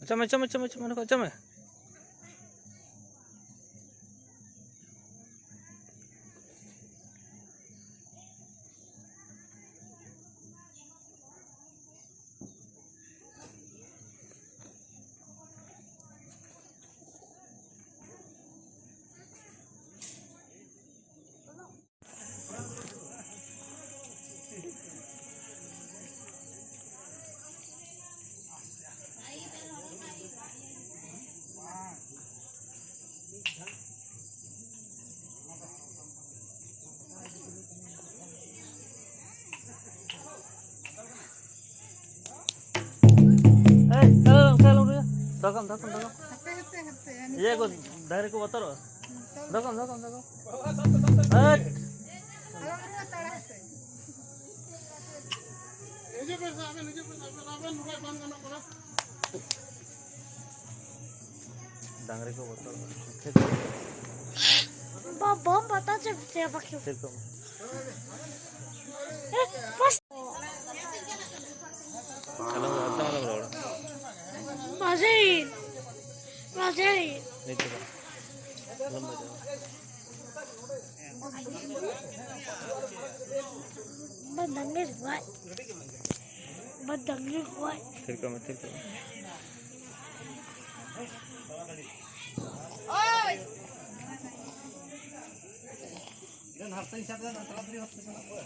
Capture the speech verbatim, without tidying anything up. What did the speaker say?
ᱚᱪᱚᱜ ᱢᱮ, ᱚᱪᱚᱜ ᱢᱮ, ᱚᱪᱚᱜ ᱢᱮ, ᱚᱪᱚᱜ ᱢᱮ, ᱚᱪᱚᱜ ᱢᱮ᱾ ᱮᱭ, ᱪᱟᱞᱟᱜ ᱢᱮ, ᱪᱟᱞᱟᱜ ᱢᱮ, ᱫᱚᱦᱚ ᱠᱟᱜ ᱢᱮ, ᱫᱚᱦᱚ ᱠᱟᱜ ᱢᱮ, ᱫᱚᱦᱚ ᱠᱟᱜ ᱢᱮ᱾ ᱦᱟᱯᱮ, ᱦᱟᱯᱮ, ᱦᱟᱯᱮ, ᱤᱭᱟᱹ ᱠᱚ, ᱱᱤᱛᱚᱜ ᱰᱟᱝᱨᱤ ᱠᱚ ᱵᱚᱛᱚᱨᱚᱜᱼᱟ᱾ ᱱᱤᱛᱚᱜ ᱫᱚᱦᱚ ᱠᱟᱜ ᱢᱮ, ᱫᱚᱦᱚ ᱠᱟᱜ ᱢᱮ, ᱫᱚᱦᱚ ᱠᱟᱜ ᱢᱮ᱾ ᱦᱟᱹᱴ᱾ ᱟᱞᱚᱢ ᱨᱩᱣᱟᱹ ᱛᱟᱲᱟ, ᱦᱟᱯᱮ᱾ ᱦᱤᱡᱩᱜ ᱯᱮ ᱥᱮ, ᱟᱵᱮᱱ ᱦᱤᱡᱩᱜ ᱯᱮ ᱥᱮ, ᱟᱵᱮᱱ, ᱟᱵᱮᱱ ᱱᱚᱰᱮ ᱵᱟᱝ ᱜᱟᱱᱚᱜ ᱠᱟᱱᱟ᱾ ᱰᱟᱝᱨᱤ ᱠᱚ ᱵᱚᱛᱚᱨᱚᱜᱼᱟ᱾ ᱵᱟᱵᱟ, ᱵᱟᱛᱟ ᱪᱮᱫ ᱪᱮᱫ ᱵᱟᱠᱤ? ᱛᱷᱤᱨ ᱠᱚᱜ ᱢᱮ᱾ ᱮ, ᱯᱟᱥ- ᱟᱞᱚᱢ, ᱮᱠᱫᱚᱢ ᱟᱞᱚᱢ ᱨᱚᱲᱟ᱾ ᱵᱟᱡᱮ, ᱵᱟᱡᱮ᱾ ᱱᱤᱛ ᱫᱚ ᱵᱟᱝ᱾ ᱟᱞᱚᱢ ᱵᱟᱡᱟᱣᱟ᱾ ᱵᱟᱫᱟᱢ ᱨᱮ ᱜᱚᱡ᱾ ᱵᱟᱫᱟᱢ ᱨᱮ ᱜᱚᱡ᱾ ᱛᱷᱤᱨ ᱠᱚᱜ ᱢᱮ, ᱛᱷᱤᱨ ᱠᱚᱜ ᱢᱮ᱾ ᱳᱭ! ᱦᱟᱯᱛᱟᱧ ᱥᱟᱵ ᱮᱫᱟ, ᱛᱟᱲᱟᱛᱟᱲᱤ ᱦᱟᱯᱛᱟ ᱪᱟᱞᱟᱜ ᱯᱮ᱾